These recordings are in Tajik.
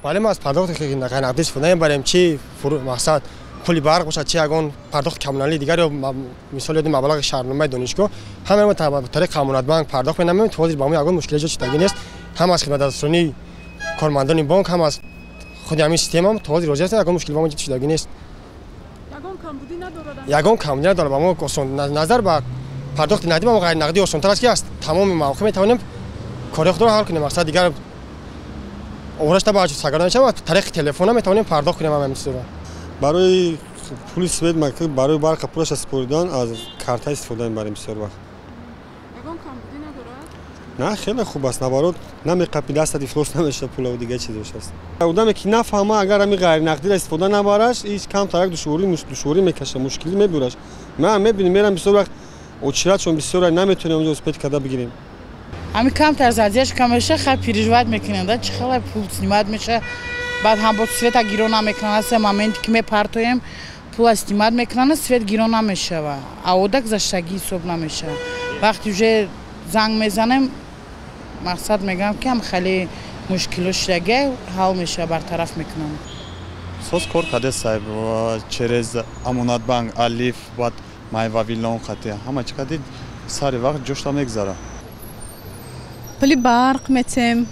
Бале, мо аз пардохти ғайрнақдӣ истифода мебарем, чи мақсад пули барқ бошад, чи ягон пардохти коммуналии дигар ё мисол ёди маблағи шаҳрномаи донишгоҳ, ҳамаро мо тариқи Амонатбанк пардохт менамоем. То ҳозир ба мо ягон мушкиле эҷод шудагӣ нест. Ҳам аз хидматрасонии кормандони бонк, ҳам аз худи ҳамин система то ҳозир розӣ ҳастем, ягон мушкил ба мо эҷод шудагӣ нест. Ягон камбудӣ надорад? Ягон камбудӣ надорад. Ба мо осон назар ба пардохти нақдӣ ба мо ғайрнақдӣ осонтар аст, ки аз тамоми мавқеъ метавонем кори худро ҳал кунем. Мақсад дигар орашта ба сагар намешавад, тариқи телефона метавонем пардохт кунем ҳамин чизро. Барои пули свет, барои барқа пулаша супоридан аз карта истифода мебарем бисёр вақт. Ягон камбудӣ надорад? На, хеле хуб аст, наоборот, намеқапи дастат, ифлос намешавад пула, дигар чизош аст. Одаме ки нафаҳма, агар ҳамин ғайринақдиро истифода набараш, ҳеҷ камтар як душворӣ мекаша, мушкилӣ мебураш. Ман мебинем, мерам бисёр вақт очередь шон бисёр, наметавонем онҷо успеть карда бигирем. Ҳамин камтар задержка меша, хай переживать мекунем, да, чӣ хеле пул снимать меша, баъд ҳам бо света гиро намекунанд. Аса моменте ки мепартоем, пула снимать мекунанд, свет гиро намешава, а ода гузаштагӣ ҳисоб намешава. Вақти уже занг мезанем, мақсад мегӯям, ки ҳам хеле мушкило шудагӣ ҳал мешава, бартараф мекунанд. Соз кор кардест сайб, через Амонатбанк, Алиф, баъд Май Вавилон қати ҳама чӣ кади сари вақт ҷошта мегзара. Пули барқ метем,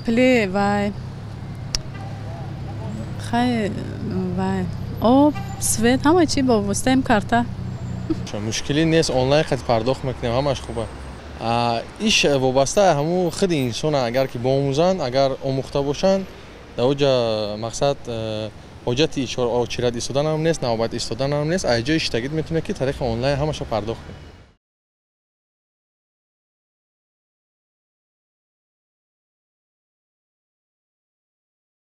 пули вай, хай, вай, об, свет, ҳама чӣ бо воситаи карта. Мушкилӣ нест, онлайн қати пардохт мекунем, ҳамаш хуба. Иш вобаста ҳамун худи инсона, агар ки боомӯзанд, агар омӯхта бошанд, дар оҷа мақсад ҳоҷати очередь истоданам нест, навбат истоданам нест. Аз ҷои иштагид метавонед, ки тариқи онлайн ҳамаша пардохт кунед.